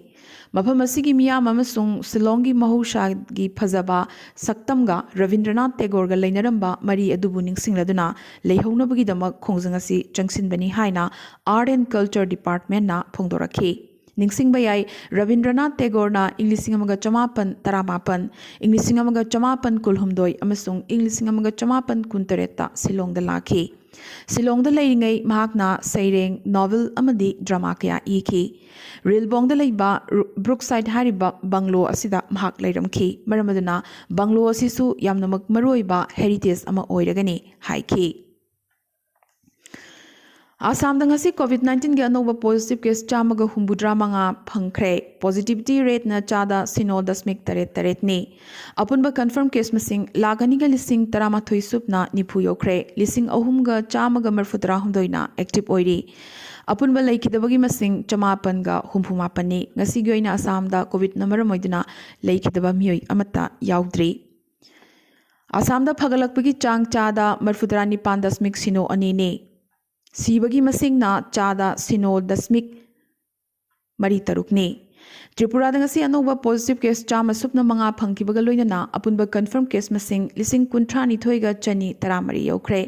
ꯃꯐꯝ ꯑꯁꯤꯒꯤ ꯃꯤꯌꯥꯝ ꯑꯃꯁꯨꯡ ꯁꯤꯂꯣꯡꯒꯤ ꯃꯍꯧꯁꯥꯒꯤ ꯐꯖꯕ ꯁꯛꯇꯝꯒ ꯔꯕꯤꯟꯗ꯭ꯔꯅꯥꯊ ꯇꯦꯒꯣꯔꯒ ꯂꯩꯅꯔꯝꯕ ꯃꯔꯤ ꯑꯗꯨꯕꯨ ꯅꯤꯡꯁꯤꯡꯂꯗꯨꯅ ꯂꯩꯍꯧꯅꯕꯒꯤꯗꯃꯛ ꯈꯣꯡꯖꯪ ꯑꯁꯤ ꯆꯪꯁꯤꯟꯕꯅꯤ ꯍꯥꯏꯅ ꯑꯥꯔꯠ ꯑꯦꯟ ꯀꯜꯆꯔ ꯗꯤꯄꯥꯔꯠꯃꯦꯟꯠꯅ ꯐꯣꯡꯗꯣꯔꯛꯈꯤ꯫ ꯅꯤꯡꯁꯤꯡꯕ ꯌꯥꯏ, ꯔꯕꯤꯟꯗ꯭ꯔꯅꯥꯊ ꯇꯦꯒꯣꯔꯅ ꯏꯪ ꯂꯤꯁꯤꯡ ꯑꯃꯒ ꯆꯃꯥꯄꯟ ꯇꯔꯥꯃꯥꯄꯟ, ꯏꯪ ꯂꯤꯁꯤꯡ ꯑꯃꯒ ꯆꯃꯥꯄꯟ ꯀꯨꯟꯍꯨꯝꯗꯣꯏ ꯑꯃꯁꯨꯡ ꯏꯪ ꯂꯤꯁꯤꯡ ꯑꯃꯒ ꯆꯃꯥꯄꯟ ꯀꯨꯟꯇꯔꯦꯠꯇ ꯁꯤꯂꯣꯡꯗ ꯂꯥꯛꯈꯤ꯫ ꯁꯤꯂꯣꯡꯗ ꯂꯩꯔꯤꯉꯩ ꯃꯍꯥꯛꯅ ꯁꯩꯔꯦꯡ, ꯅꯣꯚꯦꯜ ꯑꯃꯗꯤ ꯗ꯭ꯔꯃꯥ ꯀꯌꯥ ꯏꯈꯤ꯫ ꯔꯤꯜꯕꯣꯡꯗ ꯂꯩꯕ ꯔꯨ-, ꯕ꯭ꯔꯨꯛꯁꯥꯏꯗ ꯍꯥꯏꯔꯤꯕ ꯕꯪꯂꯣ ꯑꯁꯤꯗ ꯃꯍꯥꯛ ꯂꯩꯔꯝꯈꯤ꯫ ꯃꯔꯝ ꯑꯗꯨꯅ ꯕꯪꯂꯣ ꯑꯁꯤꯁꯨ ꯌꯥꯝꯅꯃꯛ ꯃꯔꯨꯑꯣꯏꯕ ꯍꯦꯔꯤꯇꯦꯖ ꯑꯃ ꯑꯣꯏꯔꯒꯅꯤ ꯍꯥꯏꯈꯤ꯫ ꯑꯁꯥꯝꯗ ꯉꯁꯤ ꯀꯣꯚꯤꯗ ꯅꯥꯏꯟꯇꯤꯟꯒꯤ ꯑꯅꯧꯕ ꯄꯣꯖꯤꯇꯤꯚ ꯀꯦꯁ ꯆꯥꯝꯃꯒ ꯍꯨꯝꯐꯨꯇꯔꯥ ꯃꯉꯥ ꯐꯪꯈ꯭ꯔꯦ꯫ ꯄꯣꯖꯤꯇꯤꯚꯤꯇꯤ ꯔꯦꯠꯅ ꯆꯥꯗ ꯁꯤꯅꯣ ꯗꯁꯃꯤꯛ ꯇꯔꯦꯠ ꯇꯔꯦꯠꯅꯤ꯫ ꯑꯄꯨꯟꯕ ꯀꯟꯐꯔꯝ ꯀꯦꯁ ꯃꯁꯤꯡ ꯂꯥꯈ ꯑꯅꯤꯒ ꯂꯤꯁꯤꯡ ꯇꯔꯥꯃꯥꯊꯣꯏ ꯁꯨꯞꯅ ꯅꯤꯐꯨ ꯌꯧꯈ꯭ꯔꯦ꯫ ꯂꯤꯁꯤꯡ ꯑꯍꯨꯝꯒ ꯆꯥꯝꯃꯒ ꯃꯔꯤꯐꯨꯇꯔꯥꯍꯨꯝꯗꯣꯏꯅ ꯑꯦꯛꯇꯤꯚ ꯑꯣꯏꯔꯤ꯫ ꯑꯄꯨꯟꯕ ꯂꯩꯈꯤꯗꯕꯒꯤ ꯃꯁꯤꯡ ꯆꯃꯥꯄꯟꯒ ꯍꯨꯝꯐꯨ ꯃꯥꯄꯟꯅꯤ꯫ ꯉꯁꯤꯒꯤ ꯑꯣꯏꯅ ꯑꯁꯥꯝꯗ ꯀꯣꯚꯤꯗꯅ ꯃꯔꯝ ꯑꯣꯏꯗꯨꯅ ꯂꯩꯈꯤꯗꯕ ꯃꯤꯑꯣꯏ ꯑꯃꯠꯇ ꯌꯥꯎꯗ꯭ꯔꯤ꯫ ꯑꯁꯥꯝꯗ ꯐꯒꯠꯂꯛꯄꯒꯤ ꯆꯥꯡ ꯆꯥꯗ ꯃꯔꯤꯐꯨꯇꯔꯥ ꯅꯤꯄꯥꯟ ꯗꯁꯃꯤꯛ ꯁꯤꯅꯣ ꯑꯅꯤꯅꯤ꯫ ꯁꯤꯕꯒꯤ ꯃꯁꯤꯡꯅ ꯆꯥꯗ ꯁꯤꯅꯣ ꯗꯁꯃꯤꯛ ꯃꯔꯤ ꯇꯔꯨꯛꯅꯤ꯫ ꯇ꯭ꯔꯤꯄꯨꯔꯥꯗ ꯉꯁꯤ ꯑꯅꯧꯕ ꯄꯣꯖꯤꯇꯤꯚ ꯀꯦꯁ ꯆꯥꯝꯃ ꯁꯨꯞꯅ ꯃꯉꯥ ꯐꯪꯈꯤꯕꯒ ꯂꯣꯏꯅꯅ ꯑꯄꯨꯟꯕ ꯀꯟꯐꯔꯝ ꯀꯦꯁ ꯃꯁꯤꯡ ꯂꯤꯁꯤꯡ ꯀꯨꯟꯊ꯭ꯔꯥ ꯅꯤꯊꯣꯏꯒ ꯆꯅꯤ ꯇꯔꯥꯃꯔꯤ ꯌꯧꯈ꯭ꯔꯦ꯫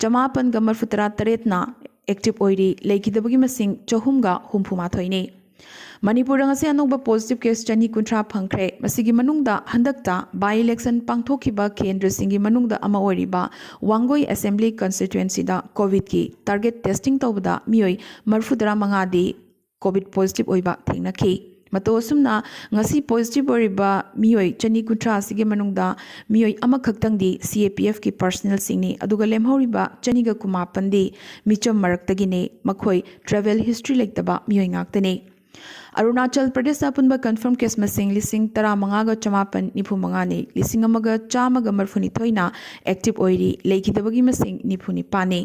ꯆꯃꯥꯄꯟꯒ ꯃꯔꯤꯐꯨꯇꯔꯥ ꯇꯔꯦꯠꯅ ꯑꯦꯛꯇꯤꯚ ꯑꯣꯏꯔꯤ꯫ ꯂꯩꯈꯤꯗꯕꯒꯤ ꯃꯁꯤꯡ ꯆꯍꯨꯝꯒ ꯍꯨꯝꯐꯨ ꯃꯥꯊꯣꯏꯅꯤ꯫ ꯃꯅꯤꯄꯨꯔꯗ ꯉꯁꯤ ꯑꯅꯧꯕ ꯄꯣꯖꯤꯇꯤꯚ ꯀꯦꯁ ꯆꯅꯤ ꯀꯨꯟꯊ꯭ꯔꯥ ꯐꯪꯈ꯭ꯔꯦ꯫ ꯃꯁꯤꯒꯤ ꯃꯅꯨꯡꯗ ꯍꯟꯗꯛꯇ ꯕꯥꯏ ꯏꯂꯦꯛꯁꯟ ꯄꯥꯡꯊꯣꯛꯈꯤꯕ ꯀꯦꯟꯗ꯭ꯔꯁꯤꯡꯒꯤ ꯃꯅꯨꯡꯗ ꯑꯃ ꯑꯣꯏꯔꯤꯕ ꯋꯥꯡꯒꯣꯏ ꯑꯦꯁꯦꯝꯕ꯭ꯂꯤ ꯀꯟꯁꯇꯤꯇ꯭ꯋꯦꯟꯁꯤꯗ ꯀꯣꯚꯤꯗꯀꯤ ꯇꯥꯔꯒꯦꯠ ꯇꯦꯁꯇꯤꯡ ꯇꯧꯕꯗ ꯃꯤꯑꯣꯏ ꯃꯔꯤꯐꯨꯇꯔꯥ ꯃꯉꯥꯗꯤ ꯀꯣꯚꯤꯗ ꯄꯣꯖꯤꯇꯤꯚ ꯑꯣꯏꯕ ꯊꯦꯡꯅꯈꯤ꯫ ꯃꯇꯧ ꯑꯁꯨꯝꯅ ꯉꯁꯤ ꯄꯣꯖꯤꯇꯤꯚ ꯑꯣꯏꯔꯤꯕ ꯃꯤꯑꯣꯏ ꯆꯅꯤ ꯀꯨꯟꯊ꯭ꯔꯥ ꯑꯁꯤꯒꯤ ꯃꯅꯨꯡꯗ ꯃꯤꯑꯣꯏ ꯑꯃꯈꯛꯇꯪꯗꯤ ꯁꯤ ꯑꯦ ꯄꯤ ꯑꯦꯐꯀꯤ ꯄꯔꯁꯅꯦꯜꯁꯤꯡꯅꯤ, ꯑꯗꯨꯒ ꯂꯦꯝꯍꯧꯔꯤꯕ ꯆꯅꯤꯒ ꯀꯨꯟꯃꯥꯄꯟꯗꯤ ꯃꯤꯆꯝ ꯃꯔꯛꯇꯒꯤꯅꯤ꯫ ꯃꯈꯣꯏ ꯇ꯭ꯔꯦꯚꯦꯜ ꯍꯤꯁꯇ꯭ꯔꯤ ꯂꯩꯇꯕ ꯃꯤꯑꯣꯏ ꯉꯥꯛꯇꯅꯤ꯫ ꯑꯔꯨꯅꯥꯆꯜ ꯄ꯭ꯔꯗꯦꯁꯇ ꯑꯄꯨꯟꯕ ꯀꯟꯐꯔꯝ ꯀꯦꯁ ꯃꯁꯤꯡ ꯂꯤꯁꯤꯡ ꯇꯔꯥꯃꯉꯥꯒ ꯆꯃꯥꯄꯟ ꯅꯤꯐꯨ ꯃꯉꯥꯅꯤ, ꯂꯤꯁꯤꯡ ꯑꯃꯒ ꯆꯥꯝꯃꯒ ꯃꯔꯤꯐꯨꯅꯤꯊꯣꯏꯅ ꯑꯦꯛꯇꯤꯚ ꯑꯣꯏꯔꯤ, ꯂꯩꯈꯤꯗꯕꯒꯤ ꯃꯁꯤꯡ ꯅꯤꯐꯨ ꯅꯤꯄꯥꯟꯅꯤ꯫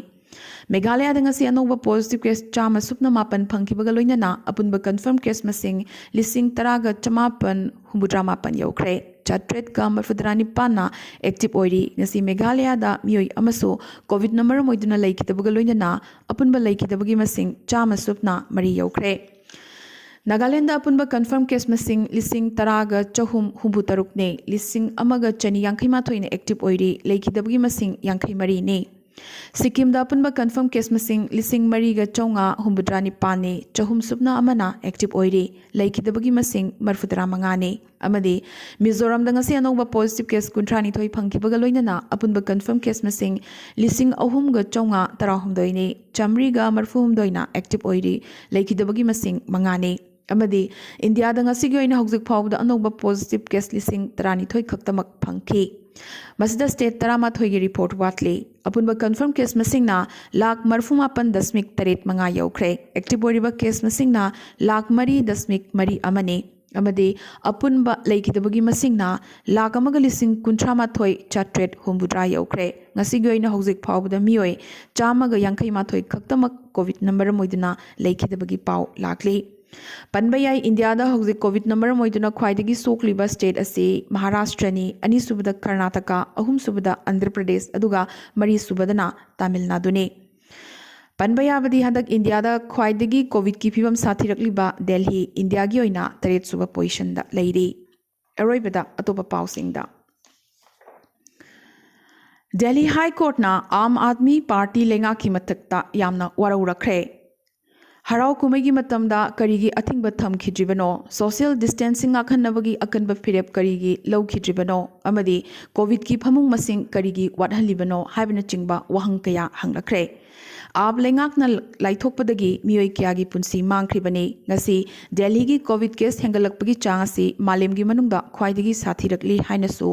ꯃꯦꯘꯥꯂꯌꯥꯗ ꯉꯁꯤ ꯑꯅꯧꯕ ꯄꯣꯖꯤꯇꯤꯚ ꯀꯦꯁ ꯆꯥꯝꯃ ꯁꯨꯞꯅ ꯃꯥꯄꯟ ꯐꯪꯈꯤꯕꯒ ꯂꯣꯏꯅꯅ ꯑꯄꯨꯟꯕ ꯀꯟꯐꯔꯝ ꯀꯦꯁ ꯃꯁꯤꯡ ꯂꯤꯁꯤꯡ ꯇꯔꯥꯒ ꯆꯃꯥꯄꯟ ꯍꯨꯝꯐꯨꯇꯔꯥ ꯃꯥꯄꯟ ꯌꯧꯈ꯭ꯔꯦ꯫ ꯆꯥꯇ꯭ꯔꯦꯠꯀ ꯃꯔꯤꯐꯨꯇꯔꯥ ꯅꯤꯄꯥꯟꯅ ꯑꯦꯛꯇꯤꯚ ꯑꯣꯏꯔꯤ꯫ ꯉꯁꯤ ꯃꯦꯘꯥꯂꯌꯥꯗ ꯃꯤꯑꯣꯏ ꯑꯃꯁꯨ ꯀꯣꯚꯤꯗꯅ ꯃꯔꯝ ꯑꯣꯏꯗꯨꯅ ꯂꯩꯈꯤꯗꯕꯒ ꯂꯣꯏꯅꯅ ꯑꯄꯨꯟꯕ ꯂꯩꯈꯤꯗꯕꯒꯤ ꯃꯁꯤꯡ ꯆꯥꯝꯃ ꯁꯨꯞꯅ ꯃꯔꯤ ꯌꯧꯈ꯭ꯔꯦ꯫ ꯅꯥꯒꯥꯂꯦꯟꯗ ꯑꯄꯨꯟꯕ ꯀꯟꯐꯔꯝ ꯀꯦꯁ ꯃꯁꯤꯡ ꯂꯤꯁꯤꯡ ꯇꯔꯥꯒ ꯆꯍꯨꯝ ꯍꯨꯝꯐꯨ ꯇꯔꯨꯛꯅꯤ, ꯂꯤꯁꯤꯡ ꯑꯃꯒ ꯆꯅꯤ ꯌꯥꯡꯈꯩ ꯃꯥꯊꯣꯏꯅ ꯑꯦꯛꯇꯤꯚ ꯑꯣꯏꯔꯤ, ꯂꯩꯈꯤꯗꯕꯒꯤ ꯃꯁꯤꯡ ꯌꯥꯡꯈꯩ ꯃꯔꯤꯅꯤ꯫ ꯁꯤꯛꯀꯤꯝꯗ ꯑꯄꯨꯟꯕ ꯀꯟꯐꯔꯝ ꯀꯦꯁ ꯃꯁꯤꯡ ꯂꯤꯁꯤꯡ ꯃꯔꯤꯒ ꯆꯥꯝꯃꯉꯥ ꯍꯨꯝꯐꯨꯇꯔꯥ ꯅꯤꯄꯥꯟꯅꯤ, ꯆꯍꯨꯝ ꯁꯨꯞꯅ ꯑꯃꯅ ꯑꯦꯛꯇꯤꯚ ꯑꯣꯏꯔꯤ, ꯂꯩꯈꯤꯗꯕꯒꯤ ꯃꯁꯤꯡ ꯃꯔꯤꯐꯨꯇꯔꯥ ꯃꯉꯥꯅꯤ꯫ ꯑꯃꯗꯤ ꯃꯤꯖꯣꯔꯥꯝꯗ ꯉꯁꯤ ꯑꯅꯧꯕ ꯄꯣꯖꯤꯇꯤꯚ ꯀꯦꯁ ꯀꯨꯟꯊ꯭ꯔꯥ ꯅꯤꯊꯣꯏ ꯐꯪꯈꯤꯕꯒ ꯂꯣꯏꯅꯅ ꯑꯄꯨꯟꯕ ꯀꯟꯐꯔꯝ ꯀꯦꯁ ꯃꯁꯤꯡ ꯂꯤꯁꯤꯡ ꯑꯍꯨꯝꯒ ꯆꯥꯝꯃꯉꯥ ꯇꯔꯥꯍꯨꯝꯗꯣꯏꯅꯤ, ꯆꯥꯃꯔꯤꯒ ꯃꯔꯤꯐꯨꯍꯨꯝꯗꯣꯏꯅ ꯑꯦꯛꯇꯤꯚ ꯑꯣꯏꯔꯤ, ꯂꯩꯈꯤꯗꯕꯒꯤ ꯃꯁꯤꯡ ꯃꯉꯥꯅꯤ꯫ ꯑꯃꯗꯤ ꯏꯟꯗꯤꯌꯥꯗ ꯉꯁꯤꯒꯤ ꯑꯣꯏꯅ ꯍꯧꯖꯤꯛ ꯐꯥꯎꯕꯗ ꯑꯅꯧꯕ positive case ꯂꯤꯁꯤꯡ ꯇꯔꯥꯅꯤꯊꯣꯏ ꯈꯛꯇꯃꯛ ꯐꯪꯈꯤ꯫ ꯃꯁꯤꯗ state ꯇꯔꯥꯃꯥꯊꯣꯏꯒꯤ report ꯋꯥꯠꯂꯤ꯫ ꯑꯄꯨꯟꯕ confirm case ꯃꯁꯤꯡꯅ ꯂꯥꯈ ꯃꯔꯤꯐꯨ ꯃꯥꯄꯟ ꯗꯁꯃꯤꯛ ꯇꯔꯦꯠ ꯃꯉꯥ ꯌꯧꯈ꯭ꯔꯦ꯫ Active ꯑꯣꯏꯔꯤꯕ case ꯃꯁꯤꯡꯅ ꯂꯥꯈ ꯃꯔꯤ ꯗꯁꯃꯤꯛ ꯃꯔꯤ ꯑꯃꯅꯤ꯫ ꯑꯃꯗꯤ ꯑꯄꯨꯟꯕ ꯂꯩꯈꯤꯗꯕꯒꯤ ꯃꯁꯤꯡꯅ ꯂꯥꯈ ꯑꯃꯒ ꯂꯤꯁꯤꯡ ꯀꯨꯟꯊ꯭ꯔꯥ ꯃꯥꯊꯣꯏ ꯆꯥꯇ꯭ꯔꯦꯠ ꯍꯨꯝꯐꯨꯇꯔꯥ ꯌꯧꯈ꯭ꯔꯦ꯫ ꯉꯁꯤꯒꯤ ꯑꯣꯏꯅ ꯍꯧꯖꯤꯛ ꯐꯥꯎꯕꯗ ꯃꯤꯑꯣꯏ ꯆꯥꯝꯃꯒ ꯌꯥꯡꯈꯩ ꯃꯥꯊꯣꯏ ꯈꯛꯇꯃꯛ COVID number ꯑꯣꯏꯗꯨꯅ ꯂꯩꯈꯤꯗꯕꯒꯤ ꯄꯥꯎ ꯂꯥꯛꯂꯤ꯫ ꯄꯟꯕ ꯌꯥꯏ, ꯏꯟꯗꯤꯌꯥꯗ ꯍꯧꯖꯤꯛ COVID number ꯑꯣꯏꯗꯨꯅ ꯈ꯭ꯋꯥꯏꯗꯒꯤ ꯁꯣꯛꯂꯤꯕ state ꯑꯁꯤ ꯃꯍꯥꯔꯥꯁꯇ꯭ꯔꯅꯤ, ꯑꯅꯤꯁꯨꯕꯗ ꯀꯔꯅꯥꯇꯀꯥ, ꯑꯍꯨꯝꯁꯨꯕꯗ ꯑꯟꯙ꯭ꯔ ꯄ꯭ꯔꯗꯦꯁ, ꯑꯗꯨꯒ ꯃꯔꯤꯁꯨꯕꯗꯅ ꯇꯥꯃꯤꯜ ꯅꯥꯗꯨꯅꯤ꯫ ꯄꯟꯕ ꯌꯥꯕꯗꯤ, ꯍꯟꯗꯛ ꯏꯟꯗꯤꯌꯥꯗ ꯈ꯭ꯋꯥꯏꯗꯒꯤ COVIDꯀꯤ ꯐꯤꯕꯝ ꯁꯥꯊꯤꯔꯛꯂꯤꯕ ꯗꯦꯜꯍꯤ ꯏꯟꯗꯤꯌꯥꯒꯤ ꯑꯣꯏꯅ ꯇꯔꯦꯠꯁꯨꯕ positionꯗ ꯂꯩꯔꯤ꯫ ꯑꯔꯣꯏꯕꯗ ꯑꯇꯣꯞꯄ ꯄꯥꯎꯁꯤꯡꯗ꯫ ꯗꯦꯜꯍꯤ High Courtꯅ ꯑꯥꯝ ꯑꯥꯗꯃꯤ ꯄꯥꯔꯇꯤ ꯂꯩꯉꯥꯛꯀꯤ ꯃꯊꯛꯇ ꯌꯥꯝꯅ ꯋꯥꯔꯧꯔꯛꯈ꯭ꯔꯦ꯫ ꯍꯔꯥꯎ ꯀꯨꯝꯍꯩꯒꯤ ꯃꯇꯝꯗ ꯀꯔꯤꯒꯤ ꯑꯊꯤꯡꯕ ꯊꯝꯈꯤꯗ꯭ꯔꯤꯕꯅꯣ? Social distancing ꯉꯥꯛꯍꯟꯅꯕꯒꯤ ꯑꯀꯟꯕ ꯐꯤꯔꯦꯞ ꯀꯔꯤꯒꯤ ꯂꯧꯈꯤꯗ꯭ꯔꯤꯕꯅꯣ? ꯑꯃꯗꯤ COVIDꯀꯤ ꯐꯃꯨꯡ ꯃꯁꯤꯡ ꯀꯔꯤꯒꯤ ꯋꯥꯠꯍꯜꯂꯤꯕꯅꯣ? ꯍꯥꯏꯕꯅꯆꯤꯡꯕ ꯋꯥꯍꯪ ꯀꯌꯥ ꯍꯪꯂꯛꯈ꯭ꯔꯦ꯫ ꯑꯥꯞ ꯂꯩꯉꯥꯛꯅ ꯂꯥꯏꯊꯣꯛꯄꯗꯒꯤ ꯃꯤꯑꯣꯏ ꯀꯌꯥꯒꯤ ꯄꯨꯟꯁꯤ ꯃꯥꯡꯈ꯭ꯔꯤꯕꯅꯤ꯫ ꯉꯁꯤ ꯗꯦꯜꯍꯤꯒꯤ COVID case ꯍꯦꯟꯒꯠꯂꯛꯄꯒꯤ ꯆꯥꯡ ꯑꯁꯤ ꯃꯥꯂꯦꯝꯒꯤ ꯃꯅꯨꯡꯗ ꯈ꯭ꯋꯥꯏꯗꯒꯤ ꯁꯥꯊꯤꯔꯛꯂꯤ ꯍꯥꯏꯅꯁꯨ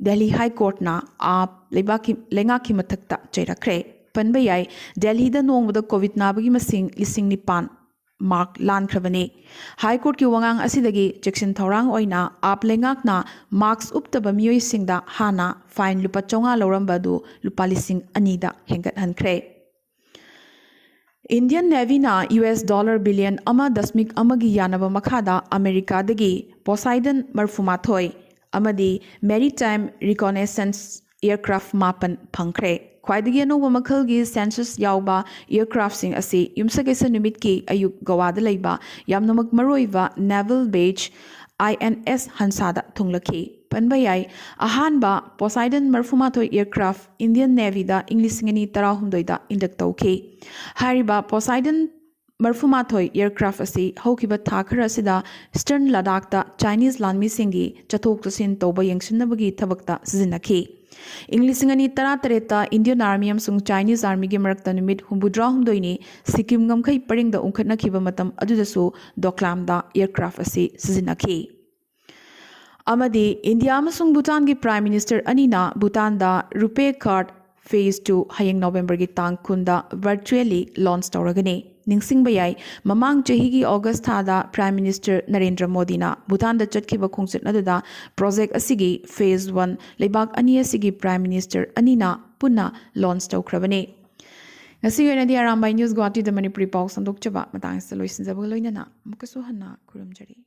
ꯗꯦꯜꯍꯤ High Courtꯅ ꯑꯥꯞ ꯂꯩꯕꯥꯛꯀꯤ, ꯂꯩꯉꯥꯛꯀꯤ ꯃꯊꯛꯇ ꯆꯩꯔꯛꯈ꯭ꯔꯦ꯫ ꯄꯟꯕ ꯌꯥꯏ, ꯗꯦꯜꯍꯤꯗ ꯅꯣꯡꯃꯗ COVID ꯅꯥꯕꯒꯤ ꯃꯁꯤꯡ ꯂꯤꯁꯤꯡ ꯅꯤꯄꯥꯟ mark ꯂꯥꯟꯈ꯭ꯔꯕꯅꯤ꯫ High Courtꯀꯤ ꯋꯥꯉꯥꯡ ꯑꯁꯤꯗꯒꯤ ꯆꯦꯛꯁꯤꯟ ꯊꯧꯔꯥꯡ ꯑꯣꯏꯅ ꯑꯥꯞ ꯂꯩꯉꯥꯛꯅ mask ꯎꯞꯇꯕ ꯃꯤꯑꯣꯏꯁꯤꯡꯗ ꯍꯥꯟꯅ fine ꯂꯨꯄꯥ ꯆꯥꯝꯃꯉꯥ ꯂꯧꯔꯝꯕ ꯑꯗꯨ ꯂꯨꯄꯥ ꯂꯤꯁꯤꯡ ꯑꯅꯤꯗ ꯍꯦꯟꯒꯠꯍꯟꯈ꯭ꯔꯦ꯫ Indian Navyꯅ US dollar billion ꯑꯃ ꯗꯁꯃꯤꯛ ꯑꯃꯒꯤ ꯌꯥꯅꯕ ꯃꯈꯥꯗ ꯑꯃꯦꯔꯤꯀꯥꯗꯒꯤ Poseidon ꯃꯔꯤꯐꯨꯃꯥꯊꯣꯏ ꯑꯃꯗꯤ Maritime Reconnaissance aircraft ꯃꯥꯄꯟ ꯐꯪꯈ꯭ꯔꯦ꯫ ꯈ꯭ꯋꯥꯏꯗꯒꯤ ꯑꯅꯧꯕ ꯃꯈꯜꯒꯤ sensors ꯌꯥꯎꯕ aircraftꯁꯤꯡ ꯑꯁꯤ ꯌꯨꯝꯁꯀꯩꯁ ꯅꯨꯃꯤꯠꯀꯤ ꯑꯌꯨꯛ ꯒꯣꯋꯥꯗ ꯂꯩꯕ ꯌꯥꯝꯅꯃꯛ ꯃꯔꯨꯑꯣꯏꯕ naval base INS Hansada ꯊꯨꯡꯂꯈꯤ꯫ ꯄꯟꯕ ꯌꯥꯏ, ꯑꯍꯥꯟꯕ Poseidon ꯃꯔꯤꯐꯨꯃꯥꯊꯣꯏ aircraft Indian Navyꯗ ꯏꯪ ꯂꯤꯁꯤꯡ ꯑꯅꯤ ꯇꯔꯥꯍꯨꯝꯗꯣꯏꯗ induct ꯇꯧꯈꯤ꯫ ꯍꯥꯏꯔꯤꯕ Poseidon ꯃꯔꯤꯐꯨꯃꯥꯊꯣꯏ aircraft ꯑꯁꯤ ꯍꯧꯈꯤꯕ ꯊꯥ ꯈꯔ ꯑꯁꯤꯗ Eastern ꯂꯗꯥꯈꯇ Chinese ꯂꯥꯟꯃꯤꯁꯤꯡꯒꯤ ꯆꯠꯊꯣꯛ ꯆꯠꯁꯤꯟ ꯇꯧꯕ ꯌꯦꯡꯁꯤꯟꯅꯕꯒꯤ ꯊꯕꯛꯇ ꯁꯤꯖꯤꯟꯅꯈꯤ꯫ ꯏꯪ ꯂꯤꯁꯤꯡ ꯑꯅꯤ ꯇꯔꯥꯇꯔꯦꯠꯇ Indian Army ꯑꯃꯁꯨꯡ Chinese Armyꯒꯤ ꯃꯔꯛꯇ ꯅꯨꯃꯤꯠ ꯍꯨꯝꯐꯨꯇꯔꯥ ꯍꯨꯝꯗꯣꯏꯅꯤ ꯁꯤꯛꯀꯤꯝ ꯉꯝꯈꯩ ꯄꯔꯤꯡꯗ ꯎꯪꯈꯠꯅꯈꯤꯕ ꯃꯇꯝ ꯑꯗꯨꯗꯁꯨ ꯗꯣꯀ꯭ꯂꯥꯝꯗ aircraft ꯑꯁꯤ ꯁꯤꯖꯤꯟꯅꯈꯤ꯫ ꯑꯃꯗꯤ ꯏꯟꯗꯤꯌꯥ ꯑꯃꯁꯨꯡ ꯚꯨꯇꯥꯟꯒꯤ Prime Minister ꯑꯅꯤꯅ ꯚꯨꯇꯥꯟꯗ RuPay card phase two ꯍꯌꯦꯡ ꯅꯣꯕꯦꯝꯕꯔꯒꯤ ꯇꯥꯡ ꯀꯨꯟꯗ virtually launch ꯇꯧꯔꯒꯅꯤ꯫ ꯅꯤꯡꯁꯤꯡꯕ ꯌꯥꯏ, ꯃꯃꯥꯡ ꯆꯍꯤꯒꯤ ꯑꯣꯒꯁ ꯊꯥꯗ Prime Minister ꯅꯔꯦꯟꯗ꯭ꯔ ꯃꯣꯗꯤꯅ ꯚꯨꯇꯥꯟꯗ ꯆꯠꯈꯤꯕ ꯈꯣꯡꯆꯠ ꯑꯗꯨꯗ project ꯑꯁꯤꯒꯤ phase one, ꯂꯩꯕꯥꯛ ꯑꯅꯤ ꯑꯁꯤꯒꯤ Prime Minister ꯑꯅꯤꯅ ꯄꯨꯟꯅ launch ꯇꯧꯈ꯭ꯔꯕꯅꯤ꯫ ꯉꯁꯤꯒꯤ ꯑꯣꯏꯅꯗꯤ ꯑꯔꯥꯝꯕꯥꯏ News ꯒꯨꯋꯥꯍꯥꯇꯤꯗ ꯃꯅꯤꯄꯨꯔꯤ ꯄꯥꯎ ꯁꯟꯗꯣꯛꯆꯕ ꯃꯇꯥꯡ ꯑꯁꯤꯗ ꯂꯣꯏꯁꯤꯟꯖꯕꯒ ꯂꯣꯏꯅꯅ ꯑꯃꯨꯛꯀꯁꯨ ꯍꯟꯅ ꯈꯨꯔꯨꯝꯖꯔꯤ꯫